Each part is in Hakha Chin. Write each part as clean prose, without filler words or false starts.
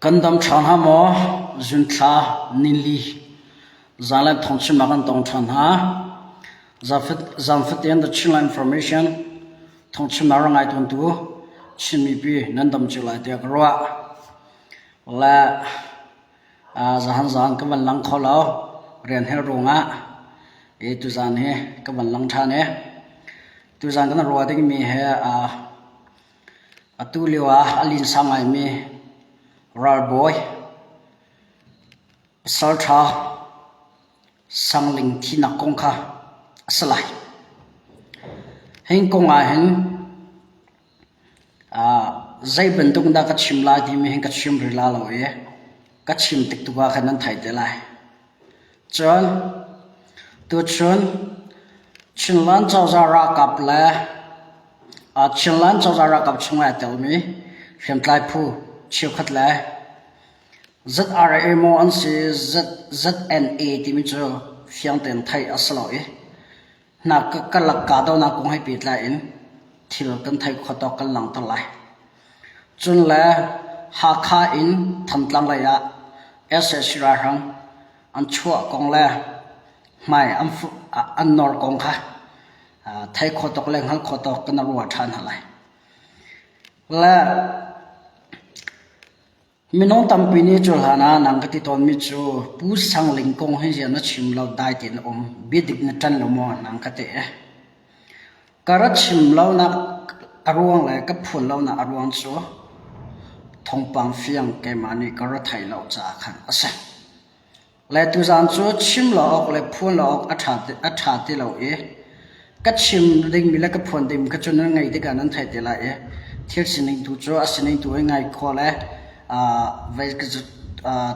Kan dam ṭha hnga maw? Zunthla ninli zaanlei thawngchimnak kan tong ṭhan hna. Zaanfatin The Chinland Information thawngchimnak rak ngai tawntu Chin mipi nan dam cio lai tiah ka ruah. Le zahan zaan ka van lang kho lo rian hel ruangah i tuzaan hi ka van lang ṭhan i tuzaan kan ruah dingmi he Atu lio ah a linsa ngaimi ralbawi pasalṭha Sangling thihnak kong kha a si lai. Hi kong ah hin zei bantuk dah ka chim lai timi hi ka chim rih la lo i ka chim tik tu ah khan nan theih te lai. Cun tuchun Chinland cozah ralkap le Chinland cozah ralkap chung ah aa telmi hriamtlai phu cheukhat le ZRA maw an si ZNA timi cu fiang tein theih a si lo i hna karlak kahdohnak kong he pehtlai in thil kan theih khawh tawk kan langhter lai. Cun le Hakha in Thantlang lei ah sac ralhrang an chuah kong le hmai an nawr kong kha thei khawh tawk le hngal khawh tawk kan ruah ṭhan hna lai. Le minung tampi nih cu hlan ah nang ka ti tawnmi cu Pu Sang Ling kong hi ziah na chim lo dai tein um biadik na ṭan lo maw nang ka ti. Ka ra chim lonak a ruang le ka phuan lonak a ruang cu thawngpang fiang keimah nih ka ra thei lo caah khan a si. Le tuzaan cu chim lo awk le phuan lo awk a ṭha ti lo i ka chim dingmi le ka phuan dingmi kha cu nan ngaih tikah nan theih te lai i thil sining tu cu a sining tu in ngai khawh le vei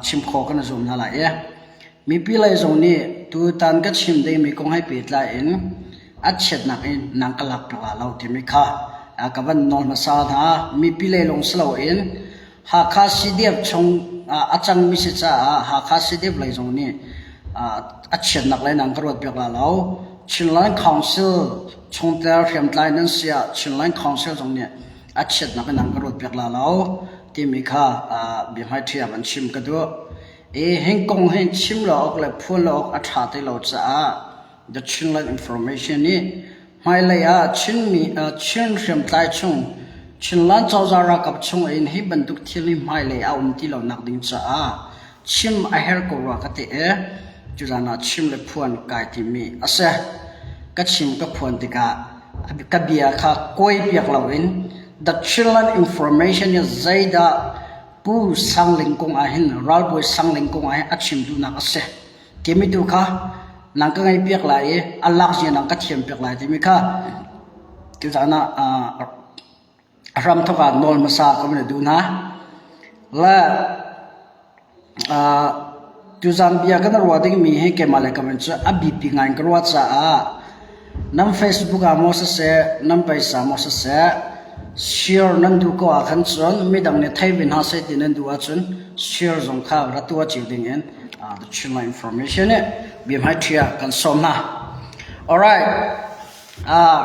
chim khawh kan i zuam hna lai i mipi lei zong nih tutan ka chim dingmi kong he pehtlai in a chiatnak in nang ka lak piak la lo timi kha ka van nawl hmasa hna. Mipi lei lawng si loin Hakha CDF chung a cangmi si caah Hakha CDF lei zong nih a chiatnak lei nan ka ruat piak la lo. Chinland Council chungtel hriamtlai nan si ah Chinland Council zong nih a chiatnak in nan ka ruat piak la lo timi kha biahmaiṭhi ah van chim ka duh. I hi kong hi chim lo awk le phuan lo awk a ṭha ti lo caah The Chinland Information nih hmailei ah Chinmi Chin hriamtlai chung Chinland cozah ralkap chung in hi bantuk thil hi hmailei a um ti lo nak ding caah chim a herh ko rua ka ti i cuzan ah chim le phuan kai timi a si. Ka chim ka phuan tikah ka bia kha kuai piak loin The Chinland Information nih zeidah Pu Sang Ling kong ah hin ralbawi Sang Ling kong ah hin a chim duhnak a si. Timi tu kha nang ka ngaihpiak lai i a lak zia nang ka thiampiak lai timi kha tuzaan ah a hramthawk ah nawl hmasa ka van i duh hna. Le tuzaan bia kan ruah dingmi hi keimah le ka van cu a biapi ngai in ka ruah caah Nan Facebook ah maw siseh, nan paisa maw siseh, share nan duh ko ahkhan cun midang nih thei ve hna seh ti nan duh ahcun share zong kha ra tuah cio ding in the Chinland Information nih biahmaiṭhi ah kan sawm hna. Alright. Uh,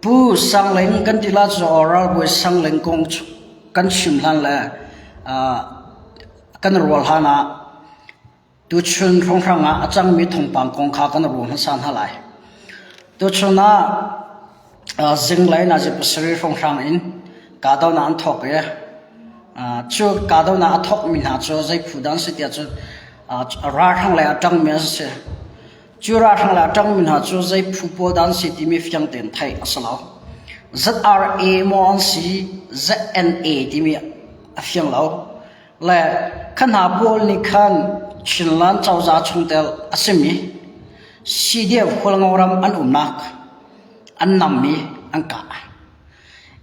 Pu Sang Ling kan ti la cu ralbawi Sang Ling kong kan chim hlan le uh, kan rual hlan ah Tuchun hrawnghrang ah a cangmi thawngpang kong kha kan ruah hmasa hna lai. Tuchun ah zinglei nazi pasarih hrawnghrang in kahdohnak an thawk i cu kahdohnak a thawkmi hna cu zei phu dah an si tiah cun ralhrang lei a ṭangmi an si. Cu ralhrang lei a ṭangmi hna cu zei phu pawl dah an si timi fiang tein theih a si lo. ZRA maw an si, ZNA timi a fiang lo. Le kha hna pawl nih khan Chinland cozah chungtel a simi CDF Hualngo ram an umnak an nammi an kah.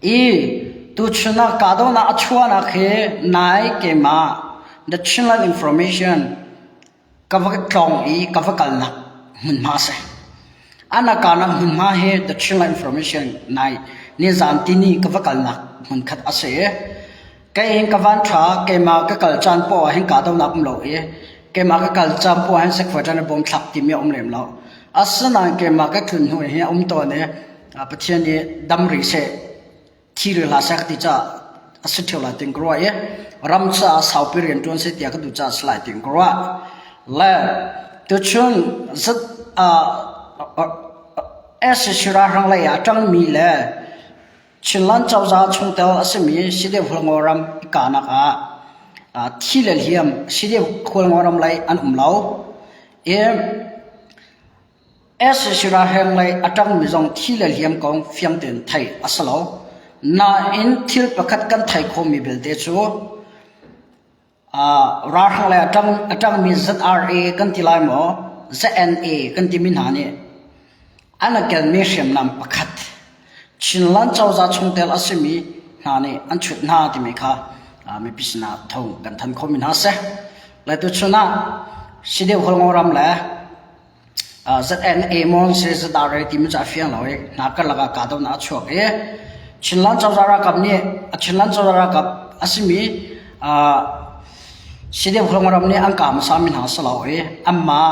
I tuchun ah kahdohnak a chuahnak hi nai keimah The Chinland Information ka va tlawng i ka va kalnak hmunhma a si. Anakanak hmunhma hi The Chinland Information nai nizan tini ka va kalnak hmunkhat a si i kei hin ka van ṭha keimah ka kal caan poah ah hin kahdohnak um lo i keimah ka kal caan poah ah hin sekhuaṭan i bom thlak timi a um lem lo. Asinain keimah ka tlun hnu hi a um tawn i Pathian nih dam rih seh thi rih hlah seh ka ti caah. a si ṭheo lai tiin ka ruah i ram caah saupi rian ṭuan seh tiah ka duh caah a si lai tiin ka ruah. Le tuchun zat SAC ralhrang lei ah a ṭangmi le Chinland cozah chungtel a simi Sideu Hualngo ram i kahnak ah thi le hliam Sideu Hualngo ram lei an um lo i SAC ralhrang lei a ṭangmi zong thi le hliam kong fiang tein theih a si lo. Nain thil pakhat kan theih khawhmi belte cu Ralhrang lei a ṭangmi ZRA kan ti lai maw, ZNA kan timi hna nih an a kelmi hriamnam pakhat Chinland cozah chungtel a simi hna nih an chut hna timi kha mipi sinah thawng kan thanh khawhmi hna a si. Le tuchun ah Sideu Hualngo ram le ZNA maw si ZRA timi cu a fiang lo i hna karlak ah kahdohnak a chuak i Chinland cozah ralkap nih Chinland cozah ralkap a simi Sideu ram nih an kah hmasami hna a si lo i anmah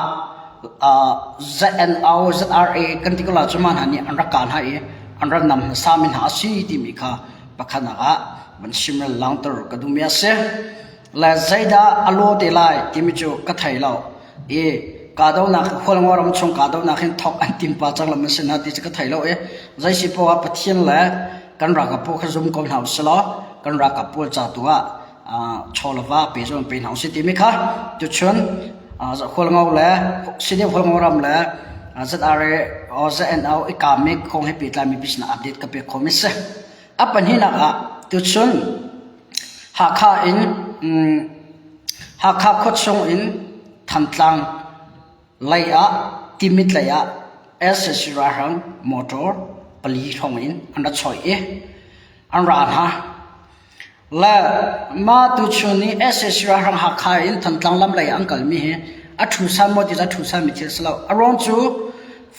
ZNO ZRA kan ti ko lai cu mah hna nih an rak kah hna i an rak nam hmasami hna a si timi kha pakhatnak ah van chimrel langhter ka duhmi a si. Le zeidah a law te lai timi cu ka thei lo. I kahdohnak Hualngo ram chung kahdohnak hin thawk an tim pa cang lam an si hna ti cu ka thei lo i zei si poah ah Pathian le kan ralkap pawl kha zum ko hna usih law kan ralkap pawl ca tu ah chaw le va pe zong pe hna usih timi kha tuchun Hualngo le Sideu Hualngo ram le ZRA or ZNO i kaami kong he pehtlai mi sinah update ka pek khawh mi si. A pahnihnak ah tuchun Hakha in Hakha khuachung in Thantlang lei ah Timit lei ah sac ralhrang motor pali hrawng in an ra chawih i an ra hna. Le mah tuchun i sac ralhrang Hakha in Thantlang lam lei ah an kalmi hi a ṭhusan maw ti cu a ṭhusanmi thil a si lo. A ruang cu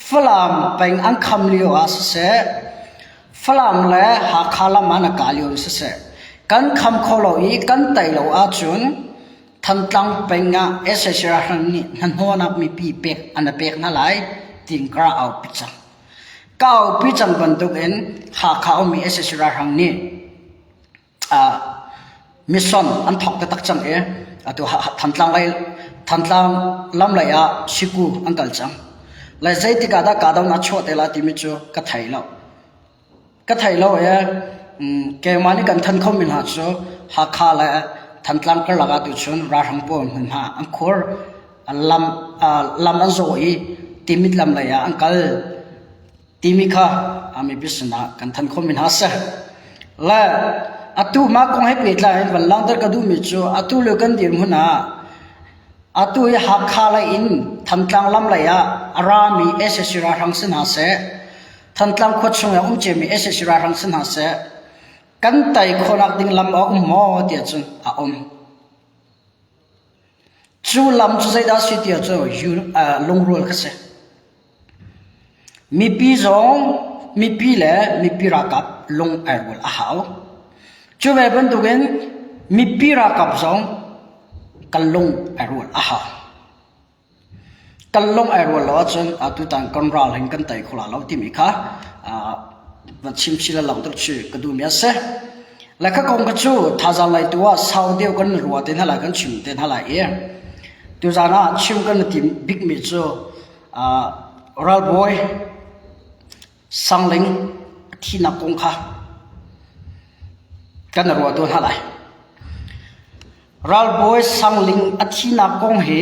Falam peng an kham lio ah siseh, Falam le Hakha lam ah na kah lio in siseh, kan kham kho lo i kan tei lo ahcun Thantlang peng ah sac ralhrang nih hnahnawhnak mipi pek an pek hna lai tiin ka rak aupi cang. Ka aupi cang bantukin Hakha ummi sac ralhrang nih mission an thawk taktak cang i atu Thantlang lei Thantlang lam lei ah Siku an kal cang. Le zeitik ah dah kahdohnak a chuah te lai timi cu ka thei lo. Ka thei lo i keimah nih kan thanh khomi hna cu Hakha le Thantlang karlak ah tuchun ralhrang pawl hmunhma an khur lam lam an zawh i Timit lam lei ah an kal timi kha mipi sinah kan thanh khomi hna seh. Le atu mah kong he pehtlai in van langhter ka duhmi cu atu lio kan dirhmun ah Atu hi Hakha lei in Thantlang lam lei ah a rami sac ralhrang si hna seh, Thantlang khua chung ah um ciami sac ralhrang si hna seh, kan tei khawhnak ding lam a um maw tiah cun a um. Cu lam cu zeidah a si tiah cu lungrual kha si. Mipi zong mipi le mipi ralkap lung ai rual a hau. Cu ve bantukin mipi ralkap zong kan lung ai rual a hau. Kan lung ai rual lo ahcun atutan kan ral hin kan tei kho la lo timi kha van chim chin le langhter cu ka duhmi a si. Le kha kong kha cu thazaang lei tu ah sau deuh kan ruah te hna lai kan chim te hna lai i tuzaan ah chim kan i tim bikmi cu Ralbawi Sangling a thihnak kong kha kan ruah tuah hna lai. Ralbawi Sangling a thihnak kong hi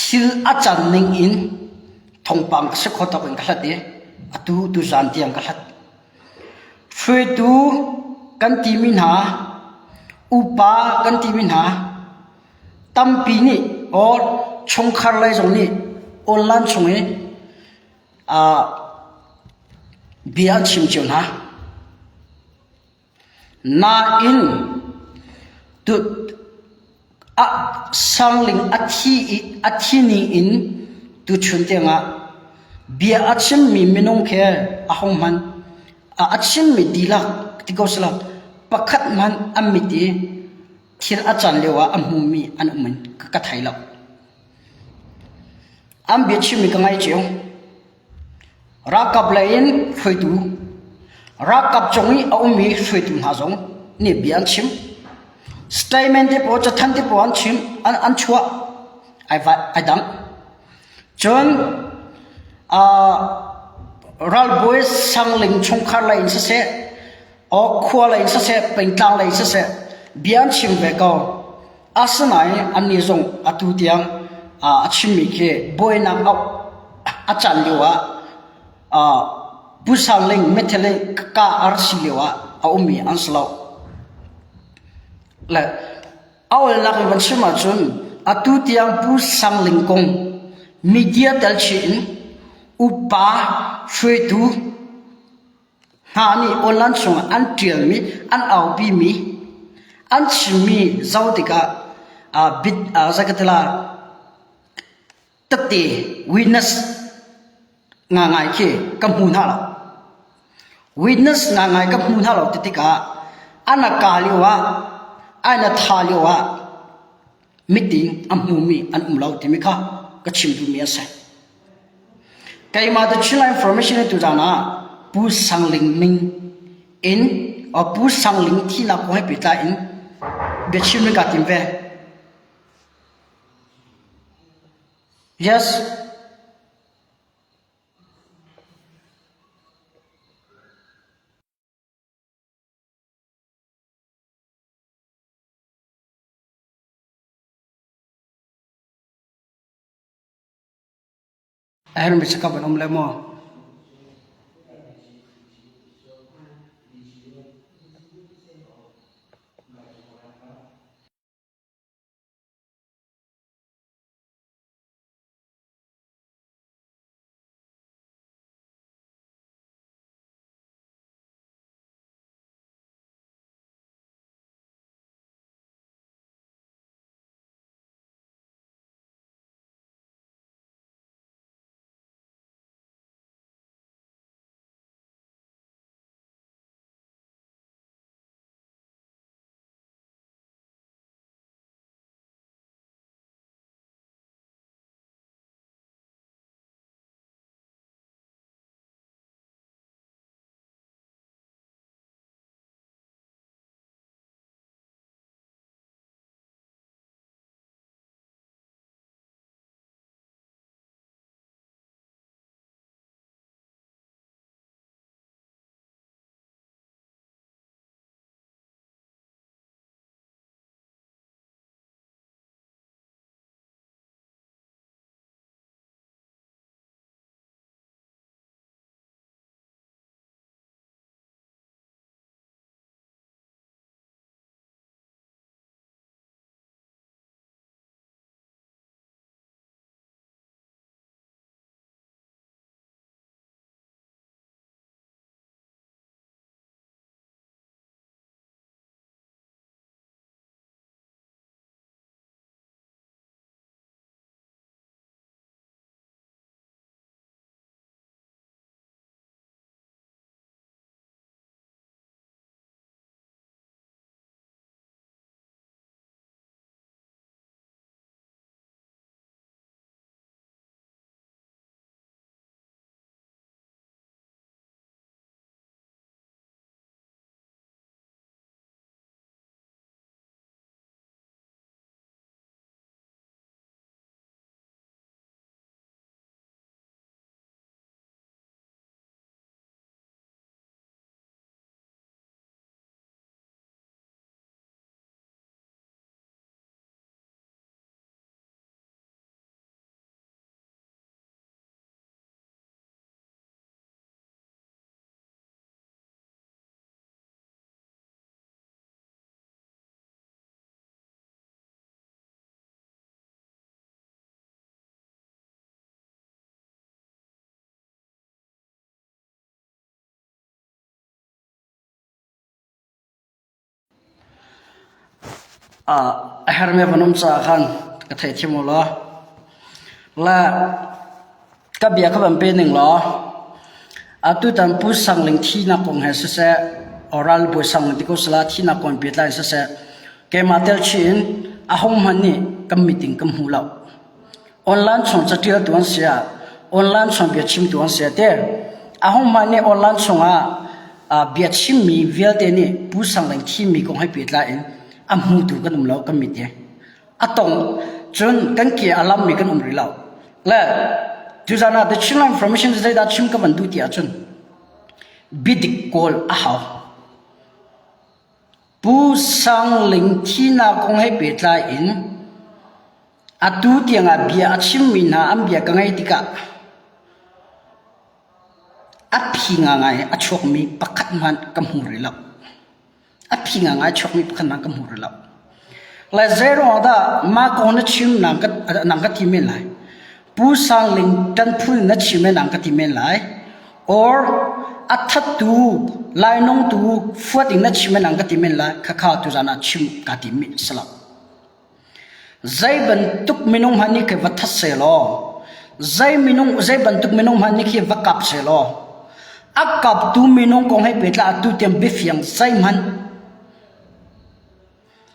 thil a can ning in thawngpang ka si kho tawk in ka hlat i atu tuzaan tiang ka hlat. Hruaitu kan timi hna, upa kan timi hna, Tampi nih or chungkhar lei zong nih online chung i bia an chim cio hna. Nain sangling a thi i a thi ning in tuchun tiangah bia a chimmi minung khi ahohmanh a chimmi dihlak ti ko selaw pakhat hmanh an mit i Thil a can lio ah a hmumi an um in ka thei lo. An biachimmi ka ngaih cio. Ralkap lei in hruaitu. Ralkap cung i a ummi hruaitu hna zong nih bia an chim. Statement te pawl cathanh te pawl an chim, an, an chuah. Ai, ai dang. Cun uh, ralbawi sangling chungkhar lei in siseh, aw khua lei in siseh, pengtlang lei in siseh, bia an chim ve ko. Asinain annih zong atu tiang uh, a chimmi khi buainak a, a can lio ah uh, Pu Sang Ling Metheling ka ar si lio ah a ummi an si lo. Le a olnak in van chim ahcun atu tiang Pu Sang Ling kong media tel chih in upa hruaitu hna nih online chungah an ṭialmi, an aupimi, an chimmi zoh tikah uh, bit uh, zakatila tette witness ngangai khi ka hmu hna lo. Witness ngangai ka hmu hna lo ti tikah an a ka lio ah an a tha lio ah meeting a hmumi an um lo timi kha ka chim duhmi a si. Keimah The Chinland Information tu zan ah Pu Sang Ling Ming in or Pu Sang Ling thinak kong he pehtlai in biachim in kaa tim ve. Yes. A herhmi cakap an um le maw? A hermi van um caah khan ka theithiam u law. Le ka bia kha van pe ning law atutan Pu Sang Ling thinak kong he siseh, oral Bawi Sang Ling ti ko sala thinak kong pehtlai in siseh, keimah tel chih in ahohmanh nih kan meeting kan hmu lo. Online chung catialtu an si ah, online chung biachimtu an si ah te, ahohmanh nih online chungah. bia chimmi vialte nih Pu Sang Leng thimmi kong he pehtlai in a hmutu kan um lo kan mit i a tong cun kan ke a lammi kan um rih lo. Le tuzan ah The Chinland Information zeidah chim ka van duh ti ahcun biadik kawl a hau. Pu Sang Ling thihnak kong he pehtlai in atu tiangah bia a chimmi hna an bia ka ngaih tikah a phi ngaingai a chuakmi pakhat hmanh ka hmu rih lo. A phi ngaingai a chuakmi pakhat hmanh ka hmu rih lo. Le zeiruang dah mah kong na chim nang ka, nang ka ti men lai. Pu Sang Ling ṭan phun na chim nang ka ti men lai. Or a thattu lainawngtu fuat in na chim nang ka ti men lai. Khakha tuzan ah chim ka ti mi si lo. Zei bantuk minung hmanh nih khi va that sehlaw, zei minung zei bantuk minung hmanh nih khi va kap sehlaw, a kaptu minung kong he pehtlai atu tiang biafiang zeihmanh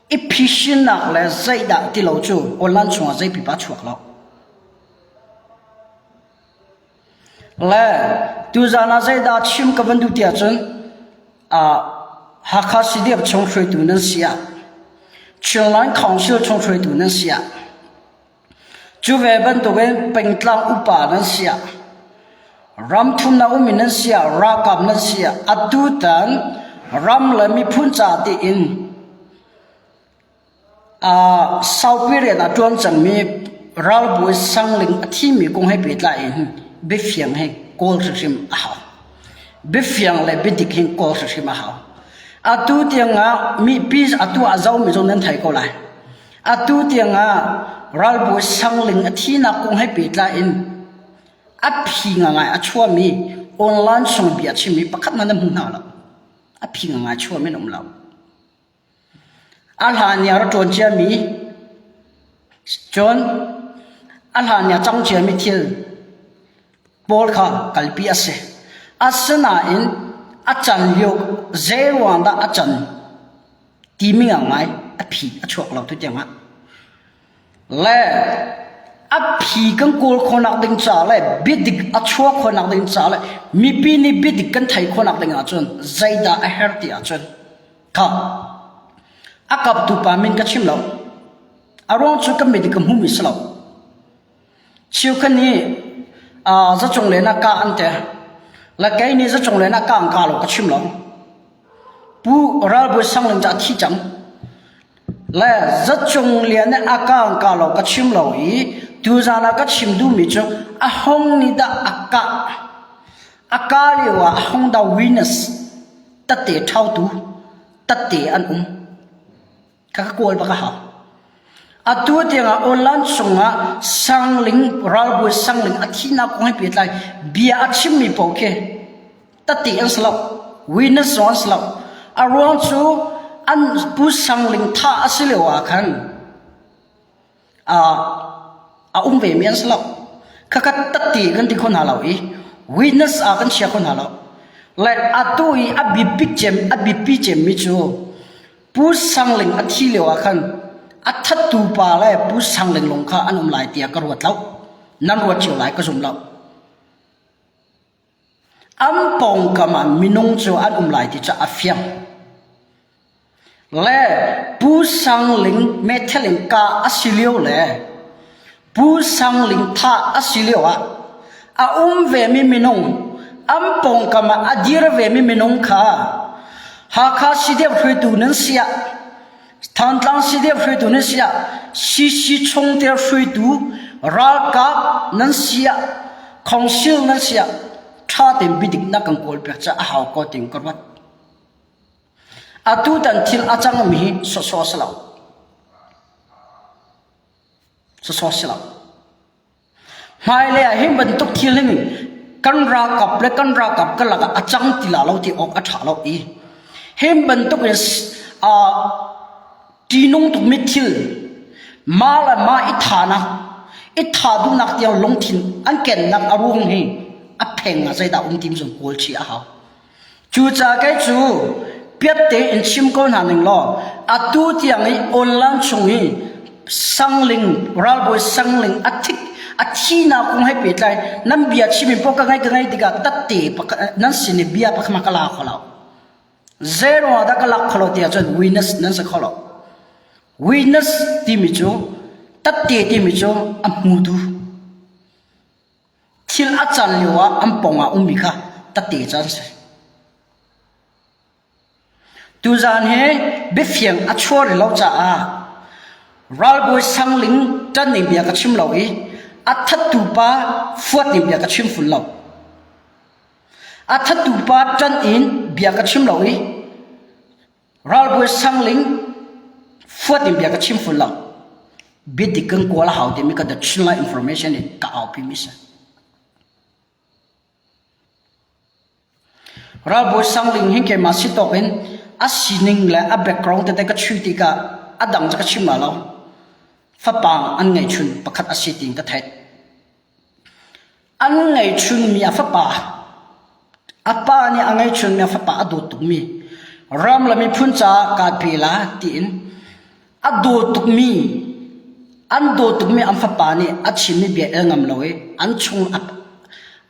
i phisinnak le zeidah ti lo cu online chungah zei pipa chuak lo. Le tuzaan ah zeidah chim ka van duh ti ahcun uh, Hakha CDF chung hruaitu nan si ah Chinland Council chung hruaitu nan si ah cu ve bantukin pengtlang upa nan si ah ram thumnak ummi nan si ah ralkap nan si ah atutan ram le miphun ca tiin Uh, saupi rian a ṭuan cangmi ralbawi Sangling a thimi kong he pehtlai in biafiang he kawl hrimhrim a hau. Biafiang le biadik hin kawl hrimhrim a hau. Atu tiangah mipi atu a zomi zong nan thei ko lai. Atu tiangah ralbawi Sangling a thinak kong he pehtlai in a phi ngangai a chuahmi online chung bia chimmi pakhat hmanh nan hmu hna lo. A phi ngangai chuahmi an um lo. A hlan i a ra ṭuan ciami cun a hlan i a cang ciami thil pawl kha kalpi a si. Asinain a can lio zeiruang dah a can timi ngai a phi a chuak lo tu tiangah. Le a phi kan kawl khawhnak ding ca le biadik a chuak khawhnak ding ca le mipi nih biadik kan theih khawhnak ding ahcun zeidah a herh ti ahcun Kha a kaptu pa min ka chim lo. A ruang cu kan mit i ka hmumi si lo. Cheukhat nih uh, zacung len ah ka an te. La kei nih zacung len ah ka an ka lo ka chim lo. Pu ralbawi sangling ca thi cang. Le zacung lian nih a ka an ka lo ka chim lo i tuzan ah ka chim duhmi cu a hong nih dah a kah. A ka lio ah a hong dah witness tatte ṭhautu tatte an um. Ka ka kawl bak a hau. Atu tiangah online chungah sangling ralbawi sangling a thihnak kong he pehtlai bia a chimmi paoh khi tatte an si lo. Witness zong an si lo. A ruang cu an pu sangling thah a si lio ah khan a um vemi an si lo. Khakhat tatti kan ti kho hna lo i witness ah kan chia kho hna lo. Le atu i a biapi cem a biapi cemmi cu Pu Sangling a thi lio ah khan a thattu pa le Pu Sangling lung kha an um lai tiah ka ruat lo. Nan ruat cio lai ka zum lo. An pawngkam ah minung cu an um lai ti cu a fiang. Le Pu Sang Ling meithal in kah a si lio le Pu Sang Ling thah a si lio ah a um vemi minung an pawngkam ah a dir vemi minung kha Hakha CDF hruaitu nan si ah Thantlang CDF hruaitu nan si ah CC chungtel hruaitu ralkap nan si ah council nan si ah ṭha tein biadik na kan kawl piak ca a hau ko ting ka ruat. Atutan thil a cangmi hi sawsawh a si lo. Sawsawh a si lo. Hmailei ah hi bantuk thil hin kan ralkap le kan ralkap ka lakah a cang ti la lo ti awk a ṭha lo i hi bantuk in uh, ṭihnung tukmi thil mah le mah i thahnak i thah duhnak tiang lungthin an kennak a ruang hi a pheng ah zeidah um tim zong kawl chih a hau. Cucaah kei cu piat tein chim ko hna ning law atu tiang i online chung i sangling ralbawi sangling a thik a thinak kong he pehtlai nan bia chim in pawh ka ngai ka ngai tikah tatte nan sin i bia pakhat ka la kho lo. Zeiruangah dah ka lak kho lo ti ahcun witness nan si kho lo. Witness timi cu tatte timi cu a hmutu thil a can lio ah an pawng ah ummi kha tatte cu an si. Tuzaan hi biafiang a chuah rih lo caah ralbawi Sangling ṭan ning bia ka chim lo i a thattu pa fuat ning bia ka chim fun lo. A thattu pa ṭan in bia ka chim lo i ralbawi Sangling fuat ning bia ka chim fun lo. Biadik kan kawl a hau timi ka The Chinland Information in ka aupi mi si. Ralbawi Sangling hi keimah si tawk in a sining le a background tete ka chui tikah a dang cu ka chim la lo. Fapa an ngeihchun pakhat a si tiin ka theih. An ngeihchunmi a fapa, a pa nih a ngeihchunmi a fapa a dawt tukmi ram le miphun caah kaa pe la tiin A daw tukmi an daw tukmi an fapa nih a chimmi bia el ngam lo i an chung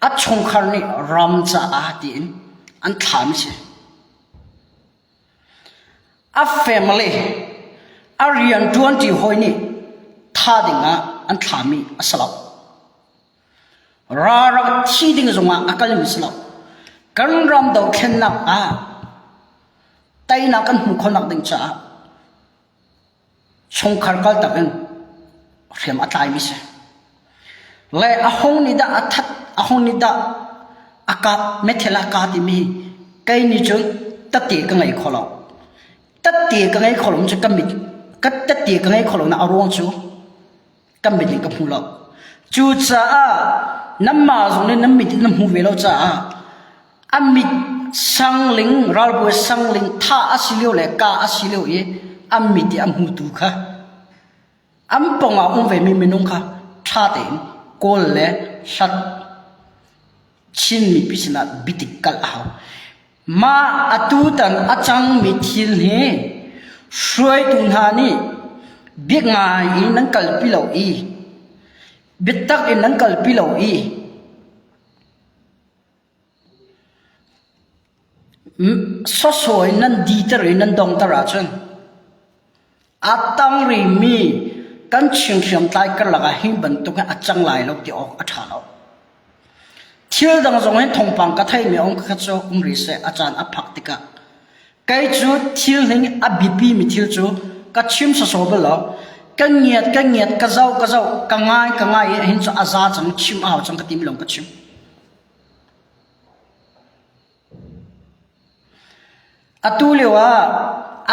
a chungkhar nih ram caah tiin an thlami si. A family a rianṭuanṭi hawi nih tha dingah an thlami a si lo. Ra rak thi ding zongah a kalmi si lo. Kan ram dothlennak ah teinak kan hmuh khawhnak ding caah chungkhar kaltak in hriam a tlaimi si. Le a hong nih dah a that, a hong nih dah a kap, methel a ka timi kei nih cun tette ka ngei kho lo. Tette ka ngei kho lo cu ka mit, ka tette ka ngei kho lo na a ruang cu kan mit in ka hmu lo. Cucaah nanmah zong nih nan mit in nan hmuh ve lo caah a mit sangling ralbawi sangling thah a si lio le kah a si lio i a mit i a hmutu kha an pawng ah um vemi minung kha ṭha tein kawl le hlat Chin mipi sinah biatik kalh a hau. Mah atutan a cangmi thil hi hruaitu hna nih bia ngai in nan kalpi lo i biatak in nan kalpi lo i sawsawh in nan diter i nan dongter ahcun a tang rihmi kan Chin hriamtlai karlak ah hi bantuk hi a cang lai lo ti awk a ṭha lo. Thil dang zong hin thawngpang ka theihmi a um kha cu um rih seh a caan a phak tikah kei cu thil ning a biapimi thil cu ka chim sawsawh bal lo. Ka ngiat ka ngiat ka zoh ka zoh ka ngai ka ngai i hin cu a za cang chim a hau cang ka timi lawng ka chim. Atu lio ah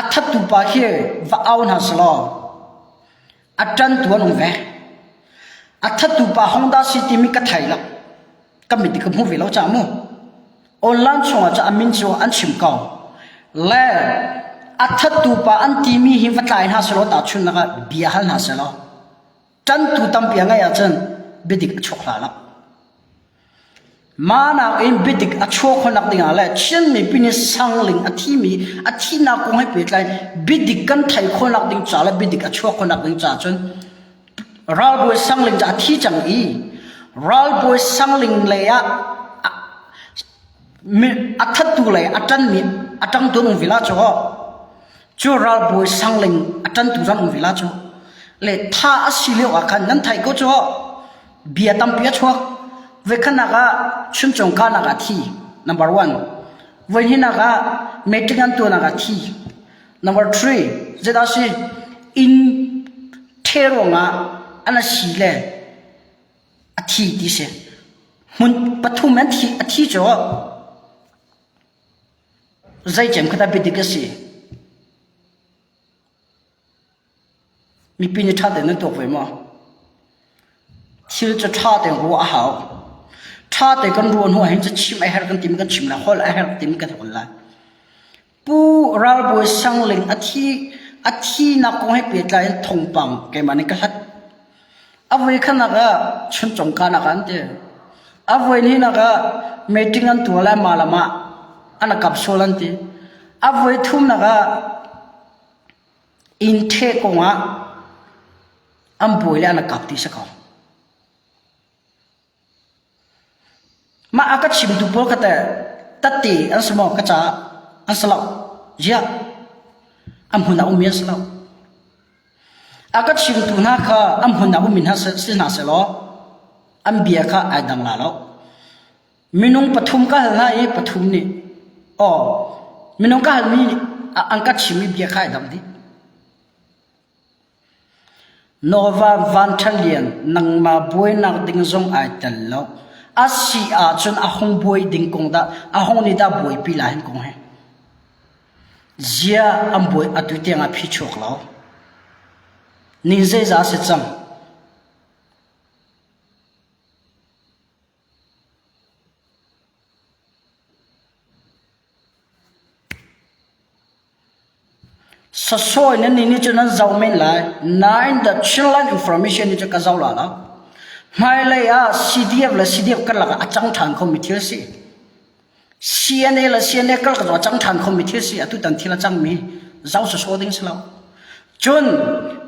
a thattu pa khi va au hna selaw a ṭantu an um ve. A thattu pa hong dah si timi ka thei lo. Ka mit ka hmu ve lo caah mu. Online chungah cu a min cu an chim ko. Le a thattu pa an timi hi va tlai hna selaw tahchunhnak ah bia hal hna selaw ṭantu tampi a ngeih ahcun biadik a chuak hla lo. Mah nakin biadik a chuah khawhnak dingah le Chin mipi nih sangling a thimi a thihnak kong he pehtlai biadik kan theih khawhnak ding ca le biadik a chuah khawhnak ding ca cun ralbawi sangling cu a thi cang i ralbawi sangling lei ah a thattu lei a ṭanmi a ṭangtu an um vila cu cu ralbawi sangling a ṭantu zong um vila cu le tha a si lio ah khan nan theih ko cu bia tampi a chuak voikhatnak ah chuncung kahnak ah thi number one voihnihnak ah meeting an tuahnak ah thi number three zeidah si inn ṭhe ruangah an a si le a thi ti si hmun pathum an thi a thi cu zeicem kha dah biadik a si Mipi nih ṭha tein nan tuak ve maw? Thil cu ṭha tein ruah a hau. Ṭha tein kan ruah hnu ahhin cu chim a herh kan timi kan chim lai, holh a herh timi kan holh lai. Pu Ralbawi Sangling a thi a thinak kong he pehtlai in thawngpang keimah nih ka hlat. A voi khanak ah Chuncung kanak ah an ti. A voi hnihnak ah meeting an tuah lai ma lam ah an kap sual an ti. A voi thumnak ah Inn ṭheh kongah an buai le an kap ti si ko. Mah a ka chimtu pawl kha teh tatte an si maw ka caah an si lo. Ziah a hmun ah ummi an si lo. A ka chimtu hna kha a hmun ah ummi hna si hna sehlaw an bia kha ai dang la lo. Minung pathum ka hal hna i pathum nih aw minung ka halmi nih an ka chimmi bia kha ai dang dih. Nawva Van Ṭha Lian nangmah buainak ding zong ai tel lo. A si ahcun a hung buai ding kong dah a hung nih dah buaipi lai hin kong hi. Zia an buai atu tiang ah phi chuak lo. Ning zeizah si cang. Sasawi nan nih nih cun nan zoh men lai. Nain the Chinland Information nih cun ka zoh la lo. Hmailei ah CDF le CDF karlak ah a cang ṭhan khomi thil a si. CNA le CNA karlak ah a cang ṭhan khomi thil a si. Atutan thil a cangmi zoh sawsawh ding si lo. Cun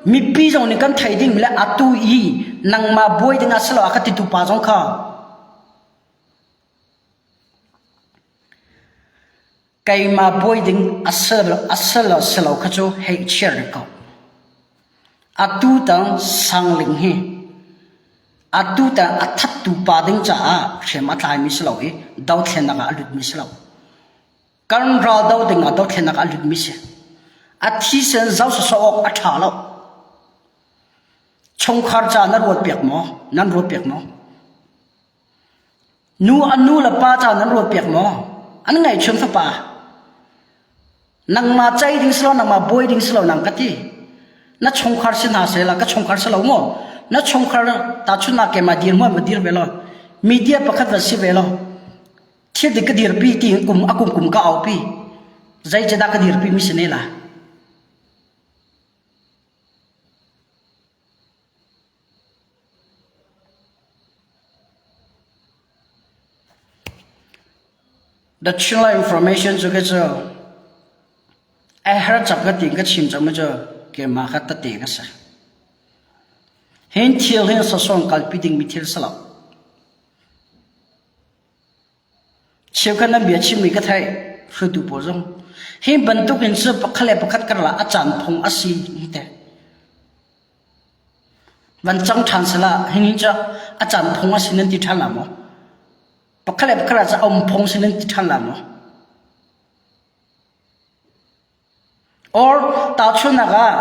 mipi zong nih kan theih ding le atu i nangmah buai ding ah si lo a ka titu pa zong kha Keimah buai ding a si lo si lo kha cu hei chiar rih ko. Atu tang Sangling hi atu tang a thattu pa ding caah hrem a tlaimi si lo i dothlennak ah a lutmi si lo. Kan ral do ding ah dothlennak ah a lutmi si. A thisen zoh sawsawh awk a ṭha lo. Chungkhar ca na ruat piak maw? Nan ruat piak maw? Nu an nu le pa ca nan ruatpiak maw? An ngaihchun fapa. Nangmah cei ding si lo, nangmah buai ding si lo nang ka ti. Na chungkhar si hna seh la, ka chungkhar si lo maw? Na chungkhar tahchunhnak keimah dir hmuan va dir ve law, media pakhat va si ve law, thil dik ka dirpi ti kum a kum kum ka aupi. Zeicadah ka dirpi mi si ne la? The Chinla information cu khi cu a her cak ka ti ka chim cang mi cu keimah kha tete ka si. Hin thil hin sasawng kalpi ding mi thil si lo. Cheukhat nan bia chimmi ka theih hruaitu pawl zong hi bantuk in cu pakhat le pakhat karlak a caan phung a si te. Van cang ṭhan sala hihi cu a caan phung a si nan ti ṭhan la maw? Pakhat le pakhat ah cu a um phung si nan ti ṭhan la maw? Or tahchunhnak ah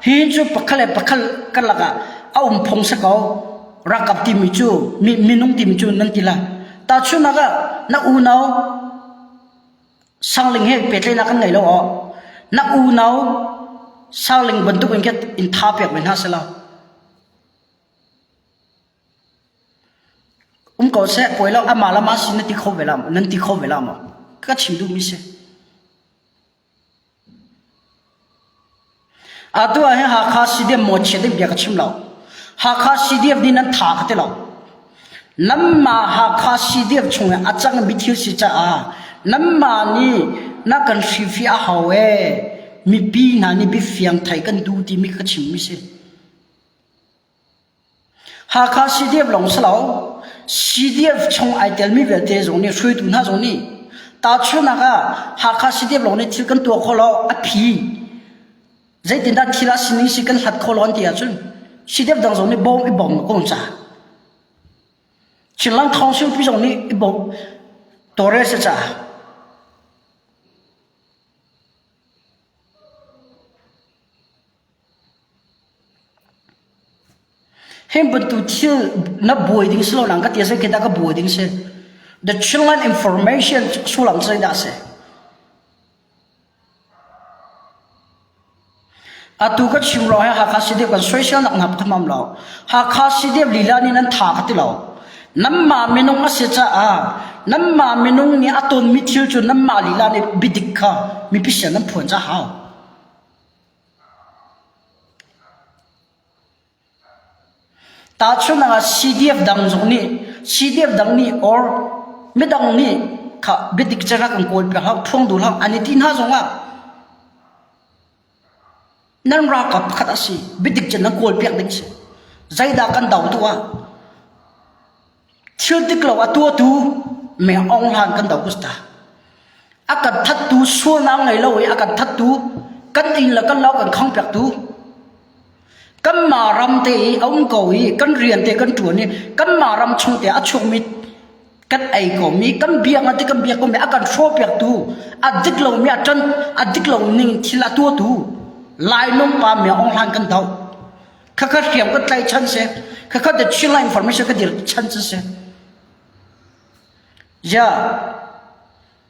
hi cu pakhat le pakhat karlak ah a um phung si ko. Ralkap timi cu minung timi cu nan ti la. Tahchunhnak ah na unau sangling he pehtlaihnak kan ngei lo aw. Na unau sangling bantuk in khin in tha pek ve hna selaw. Um ko seh puai lo amah le amah sin na ti kho ve la maw? Nan ti kho ve la maw? Ka chim duhmi si. Atu ah hin Hakha CDF mawchiat ding bia ka chim lo. Hakha CDF nih nan tha ka ti lo. Nanmah Hakha CDF chung i a cangmi thil si caah nanmah nih na kan hrifi a hau ee. Mipi hna nih biafiang thei kan duh timi ka chimmi si. Hakha CDF lawng si lo, CDF chung ai telmi vialte zong nih hruaitu hna zong nih tahchunhnak ah Hakha CDF lawng nih thil kan tuah khawh lo a phi zeitindah thil a sining si kan hlat khawh lo an ti ahcun CDF dang zong nih bawm i bawm ko ca. Chinland Council pi zong nih i bawm tawlrel si ca. Hi bantuk thil na buai ding si lo nang ka ti zei khi dah ka buai ding si. The Chinland information sullam cu zeidah a si? Atu ka chim lo he Hakha CDF kan soiselnak hna pakhat mam lo. Hakha CDF lila nih nan tha ka ti lo. Nanmah minung a si caah nanmah minung nih a tonmi thil cu nanmah lila nih biadik kha mipi sin nan phuan ca hau. Tahchunhnak ah CDF dang zong nih CDF dang nih or midang nih kha biadik cu rak an kawl piak hlah, phuang duh hlah an i ti hna zongah nan ralkap pakhat a si biadik cu nan kawl piak ding si. Zeidah kan do tu ah thil dik lo a tuahtu me Aung Hlan kan do ku si ta. A kan thattu sualnak ngei lo i a kan thattu kan inn le kan lo kan khangpiaktu kanmah ram te i a um ko i kan rian te kan ṭuan i kanmah ram chung te a chuakmi kan ei komi kan biaknak te kan biak komi a kan hrawhpiaktu a dik lomi a ṭan a dik lo ning thil a tuahtu Lainawng pa Mya Aung Hlaing kan doh. Khakha hriam kan tlaihchan si. Khakha the Chinland information ka dir chan si. Ya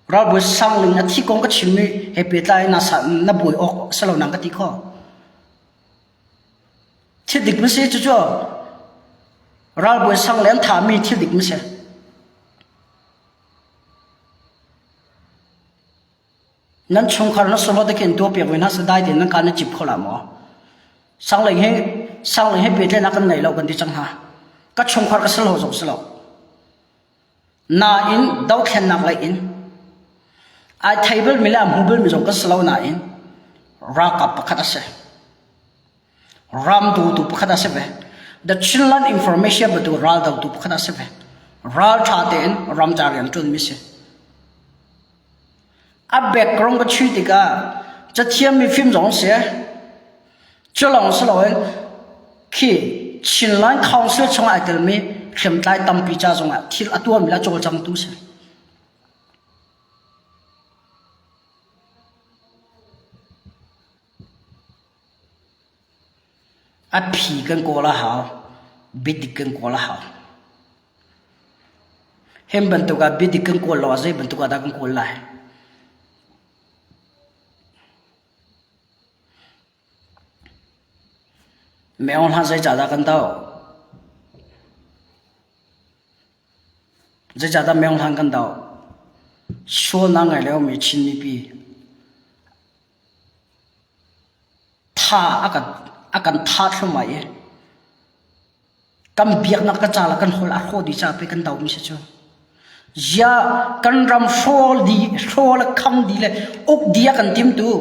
ralbawi Sangling a thi kong ka chimmi he pehtlai na sa na buai awk si lo nang ka ti kho. Thil dik ma si cucu ralbawi Sangling an thahmi thil dik ma si. Nan chungkhar na solo te khin tuah piak ve hna sa dai tein nan ka na cip kho la maw? Sangling he Sangling he pehtlaihnak kan ngei lo kan ti cang hna. Ka chungkhar ka silo zong si lo. Nain dothlennak lei in ai thei balmi le a hmu balmi zong kan si lo nain ralkap pakhat a si. Ram dawtu pakhat a si ve. The Chinland Information bantuk ral dotu pakhat a si ve. Ral ṭha tein ram ca rian ṭuanmi si. A background ka chui tikah cathiam mifim zong si. Cu lawng si loin khi Chinland Council chungah ai telmi hriamtlai tampi ca zongah thil a tuahmi le a cawlcangtu si. A phi kan kawl a hau. Biadik kan kawl a hau. Hem bantuk ah biadik kan kawl lo ah zei bantuk ah dah kan kawl lai? Meo hna zeicahdah kan doh? Zeicahdah meo hlan kan doh? Sualnak ngei lomi Chin mipi tha a kan a kan tha thluahmah i Kan biaknak ka ca le kan holh a hrawh dih caah pei kan domi si cu. Ziah kan ram hrawl dih, hraw le kham dih le uk dih a kan timtu,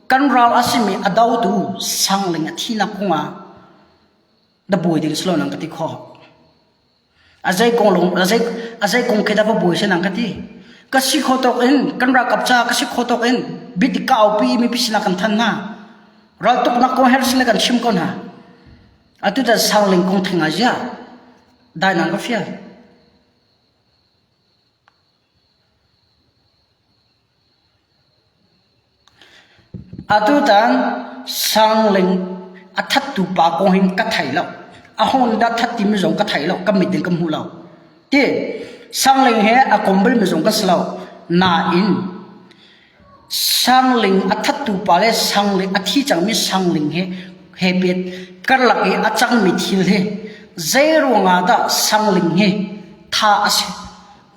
kan ral a simi a dotu sangling a thinak kongah na buai ding si lo nang ka ti khawh. A zei kong lung a zei a zei kong khi dah va buai si nang ka ti. Ka si kho tawk in kan ralkap ca ka si kho tawk in bitik ka aupi mipi sinah kan than hna. Raltuknak kong her sin le kan chim ko hna. Atu tan Sangling kong theng ah ziah dainang ka fial. Atu tan Sangling a thattu pa kong hin ka thei lo. A hong dah that timi zong ka thei lo. Ka mit in ka hmu lo. Ti Sangling he a kom bal mi zong ka si lo. Nain Sangling a thattu pa le sangling a thi cangmi sangling he he pet karlak i a cangmi thil hi zei ruangah dah sangling hi tha a si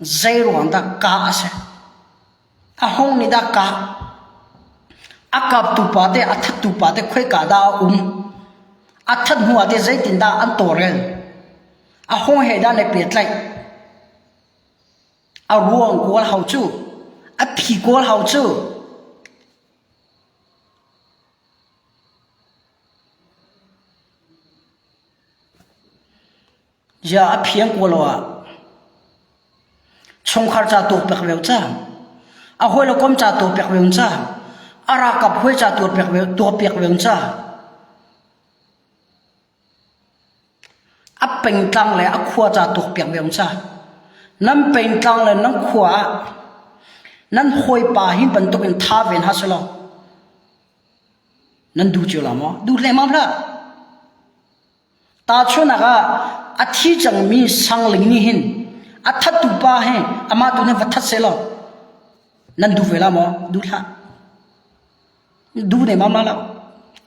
zei ruang dah ka a si a hong nih dah ka a kaptu pa te a thattu pa te khoika dah a um a that hnu ah te zeitindah an tawrel a hong he dah ne pehtlaih A ruang kawl hau cu, a phi kawl hau cu. Ya a phiang kawl lo ah chungkhar ca tuak pek veo ca a hawi le kom ca tuak pek veo ca a ralkap hawi ca tuak pek veo tuak piak veo ca A pengtlang le a khua ca tuakpiak ve um ca. Nan pengtlang le nan khua ah nan hawipa hi bantuk in tha ve hna selaw nan duh cio la maw? Duh lengmang hlah. Tahchunhnak ah a thi cangmi sangling nih hin a thattu pa he amah tu nih va that selaw nan duh ve la maw? Duh hlah. Duh ne ma lo.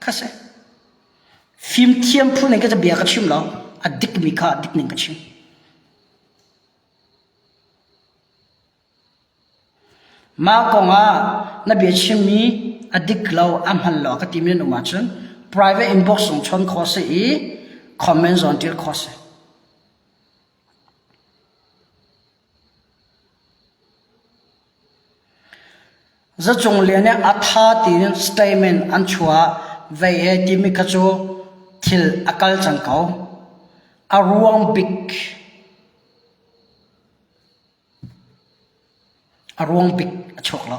Kha si. Fimthiam phun in ka bia ka chim lo. A dikmi kha a dik ning ka chim. Mah kong ah na bia chimmi a dik lo, a hman lo ka timi nan um ahcun private inbox zong chawn khawh si i comment zong ṭial khawh si. Zacung Lian nih a tha tiin statement an chuah vei e timi kha cu thil a kal cang ko. A ruang bik a ruang bik a. chuak lo.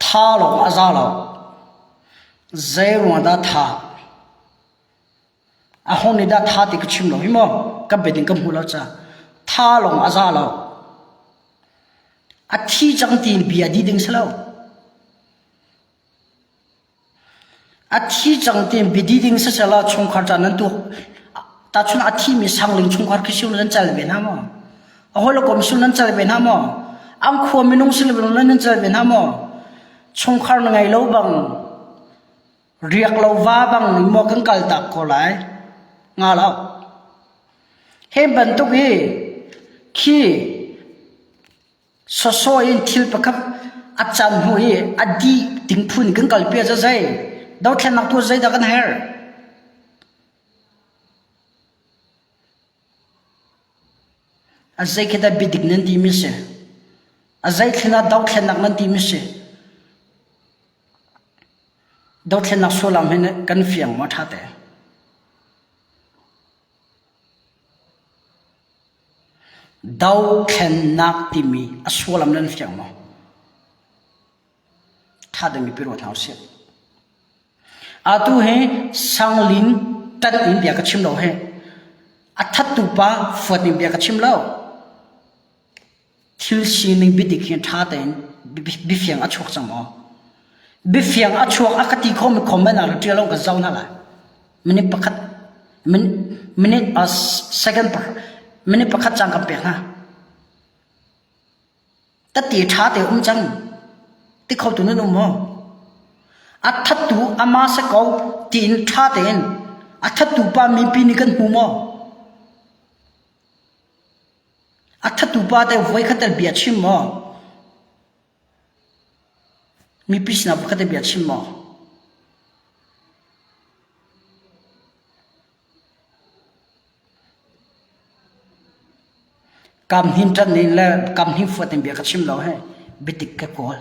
Tha lawng a za lo. Zei ruang dah tha? A hong nih dah tha ti ka chim lo hi maw? Ka biading ka hmu lo ca. Tha lawng a za lo. A thi cang tiin bia di ding si lo. A thi cang tiin biadi ding siselaw chungkhar ca nan tuak. Tahchun a thimi sangling chungkhar khi siu nan cal ve hna maw? A hawikom siu nan cal ve hna maw? An khua minung sin nan cal ve hna maw? Chungkhar na ngei lo bang riak lo va bang maw kan kal tak ko lai? Nga lo. Hi bantuk hi khi Sawsawh in thil pakhat a can hnu i a dih ding phun kan kalpi ah zei dothlennak tu zeidah kan herh? A zei khi dah biadik nan timi si? A zei thlen ah dothlennak nan timi si? Dothlennak sullam hin kan fiang maw ṭha te? Dothlennak timi a sullam nan fiang maw? Ṭha deuhmi pi ruat hna usih. Atu hi sanglin ṭanh in bia ka chim lo hi. A thattu pa fuat in bia ka chim lo. Thil sining biadik hi ṭha tein biafiang a chuak cang maw? Biafiang a chuak a ka ti khomi comment ah ṭial ka zoh hna lai. Minute pakhat minute uh, second minute pakhat cang kan pek hna. Tati ṭha te um cang. Ti kho tu nan um maw? A thattu ama se ko tiin ṭha tein a thattu pa mipi nih kan hmu maw? A thattu pa te voikhat tal bia chim maw? Mipi sinah voikhat tal bia chim maw? Kam hin ṭan in le kam hin fuat in bia ka chim lo he biatik ka kawl.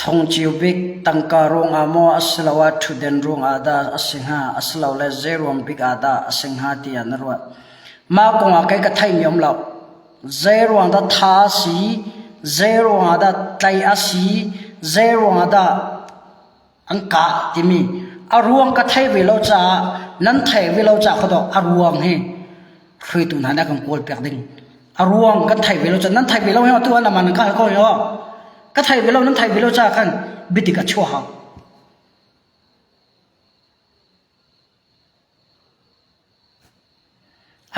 Thongcio bik tangka ruangah maw asiloah ṭhutden ruangah dah a si hnga asilole zeiruang bik ah dah a si hnga tiah na ruah. Mah kongah kei ka theihmi a um lo. Zeiruang dah tha a si, zeiruangah dah tlai a si, zeiruangah dah an kah timi a ruang ka thei ve lo caah nan thei ve lo caah khuadawk a ruang hi hruaitu hna nih kan kawl piak ding a ruang kan thei ve lo caah nan thei ve lo hi tu an aman ka ko yo ka thei ve lo nan thei ve lo caah khan biadik a chuah hau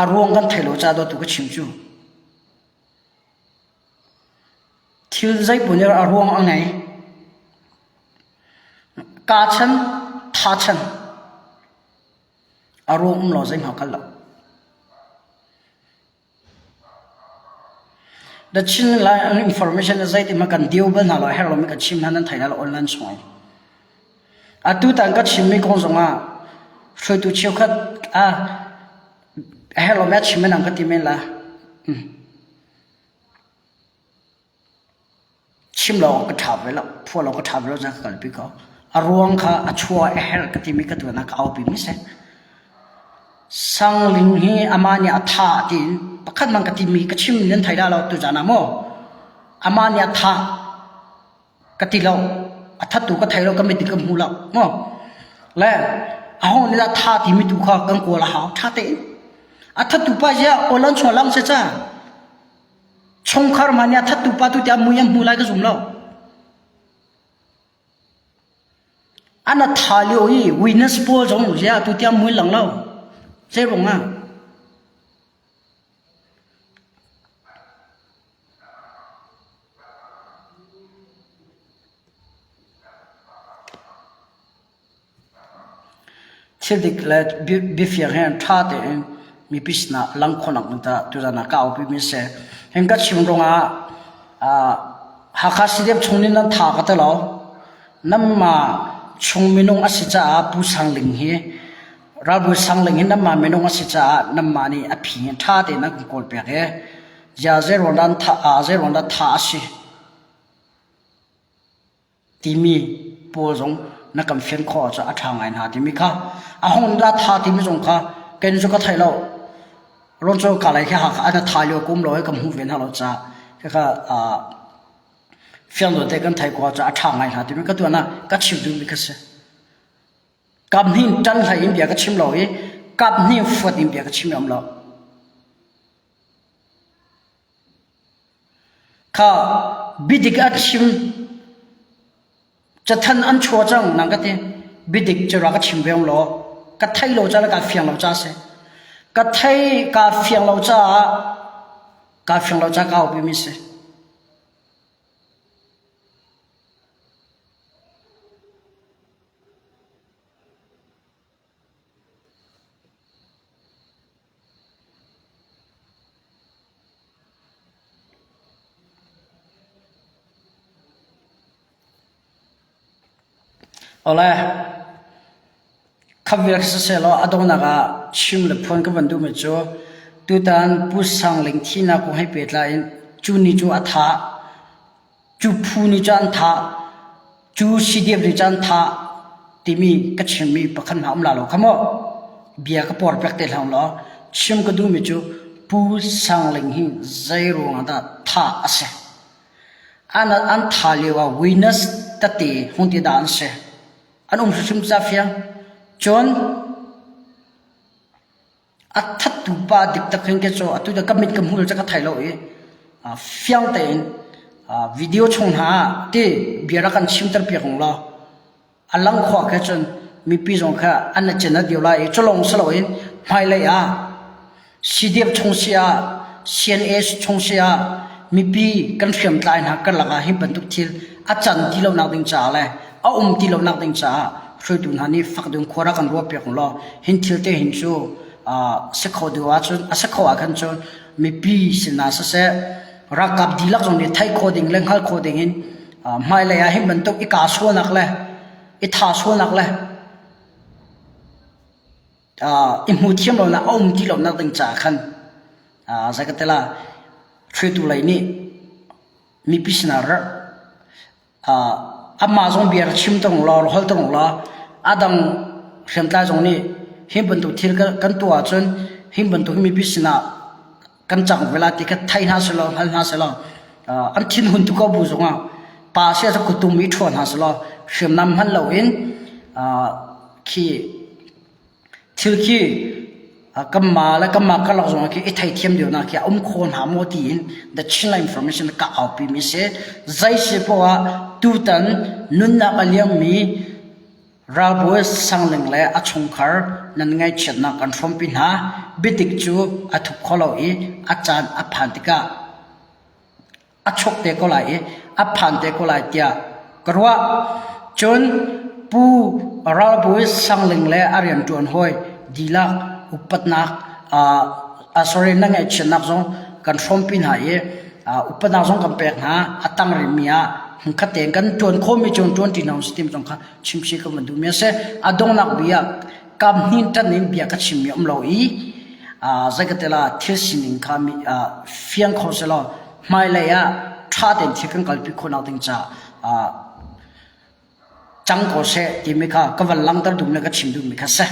a ruang kan thei lo caah dawtu ka chim cu Thil zeipaoh nih a ruang a ngei. Kaa chan, tha chan. A ruang um lo zeihmah kal lo. The Chin Lai information na zei ti ma kan dio bal hna lo her lo mi ka chim hna nan thai la online chung. Atu tan ka chim mi kong zong ah hruaitu cheukhat a her lo mi a chim men ang ka ti men la. Chim lo awk ka ṭha ve lo, phuah lo ka ṭha ve lo ca ka kalpi ko. A ruang kha a chuah a herh ka timi ka tuan ah ka aupi mi si. Sangling hi amah nih a tha tiin pakhat man ka timi ka chim nan thei dah lo tuzan ah maw? Amah nih a tha ka ti lo. A thattu ka thei lo, ka mit in ka hmu lo. Maw? Le aho nih dah tha timi tu kha kan kawl a hau ṭha tein. A thattu pa zia aw chuah lang se ca. Chungkhar hmanh nih a thattu pa tu tiah mui an hmu lai ka zum lo. An a tha lio i witness pawl zong zia tu tiang mui lang lo. Zei ruang ah? Thil dik le biafiang he ṭha tein mipi sinah lang khawhnak ding caah tuzan ah ka aupi mi si. Hin ka chim ruangah Hakha CDF chung nih nan tha ka ti lo. Nanmah chung minung a si caah Pu Sang Ling hi Ralbawi Sang Ling hi nanmah minung a si caah nanmah nih a phi ṭha tein nan kan kawlpiak i ziah zeiruang dah thah zeiruang dah thah a si timi pawl zong na kan fian khawh ahcun a ṭha ngai hna timi kha a hung dah tha timi zong kha kei cu ka thei lo. Rawn cu ka lei khi Hakha an tha lio kum lo i ka hmuh ve hna lo caah khakha fiang te kan thei khawh ahcun a ṭha ngai hna timi ka tuan ah ka chim duhmi kha si. Kap hnih ṭan hlei in bia ka chim lo i kap hnih fuat in bia ka chim um lo. Kha biadik a chim Cathanh an chuah cang nang ka ti. Biadik cu rak ka chim ve law ka thei lo ca le kaa fiang lo ca si. Ka thei kaa fiang lo caah kaa fiang lo caah kaa upi mi si. Awle, khamh vial khi sisehlaw a donghnak ah chim le phuan ka van duhmi cu tutan Pu Sang Ling thihnak kong he pehtlai in cu ni cu a thah. Cu phu nih cun an thah, cu CDF nih cun an thah timi ka chimmi pakhat hna um la lo kha maw? Bia ka por pek te hlah law chim ka duhmi cu Pu Sang Ling hi zei ruangah dah thah a si? An an thah lio ah witness tete hung ti dah an si? An um hrimhrim ca fiang. Cun A thattu pa diktak hin ke cu atu ka mit ka hmul cu ka thei lo i fiang tein video chung hna ah ti bia rak kan chimter piak ung law a lang khawh khe cun mipi zong kha an cin a dio lai i culong si loin hmailei ah CDF chung si ah CNA chung si ah mipi kan hriamtlai hna karlak ah hi bantuk thil a can ti lonak ding caah le a um ti lonak ding caah hruaitu hna nih fak ding khua rak kan ruah piak law hin thil te hin cu si kho deuh ahcun a si kho ah khan cun mipi sinah siseh ralkap dihlak zong nih theih khawh ding le hngalh khawh ding in hmailei ah hi bantuk i kaa sualnak le i tha sualnak le i hmu thiam lonak a um ti lonak ding caah khan zei ka ti la hruaitu lei nih mipi sinah Amah zong bia rak chim tung law, rak hol tung law, a dang hriamtlai zong nih hi bantuk thil kan tuah ahcun hi bantuk mipi sinah kan cang ve lai ti kha thei hna selaw, hngal hna selaw, an thinhun tuk ko bu zongah pa sia cu kutum i ṭhuan hna selaw hriamnam hman loin khi Thil khi kanmah le kanmah karlak zongah khi i theithiam deuhnak khi a um kho hna maw tiin The Chinland Information ka aupi mi si. Zei si poah ah tutan nunnak a liammi ralbawi Sangling le a chungkhar nan ngaihchiatnak kan hrawmpi hna. Biadik cu a thup kho lo i a caan a phan tikah a chok te ko lai i a phan te ko lai tiah ka ruah. Cun Pu Ralbawi Sangling le a rianṭuan hawi dihlak upatnak uh, sorry na ngaihchiatnak zong kan hrawmpi hna i uh, upatnak zong kan pek hna a tang rihmi ah hmunkhat tein kan ṭuan khawhmi cu ṭuan ṭi hna usih timi zong kha chimchih ka van duhmi a si. A donghnak bia kam hnin ṭan in bia ka chimmi um lo i zei ka ti la thil sining kha mi fiang kho selaw hmailei ah ṭha tein thil kan kalpi khawhnak ding caah cang ko seh timi kha ka van langhter duhmi le ka chim duhmi kha si.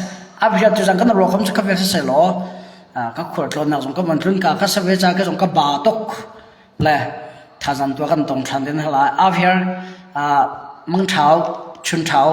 A bia tu zang kan ruah khom cu ka ve seh law ka khualtlawnnak zong ka van tlun ka ka save ca ka zong ka ba tuk le thazang tua kan tong ṭhan den hala a viar mangṭhau chunṭhau.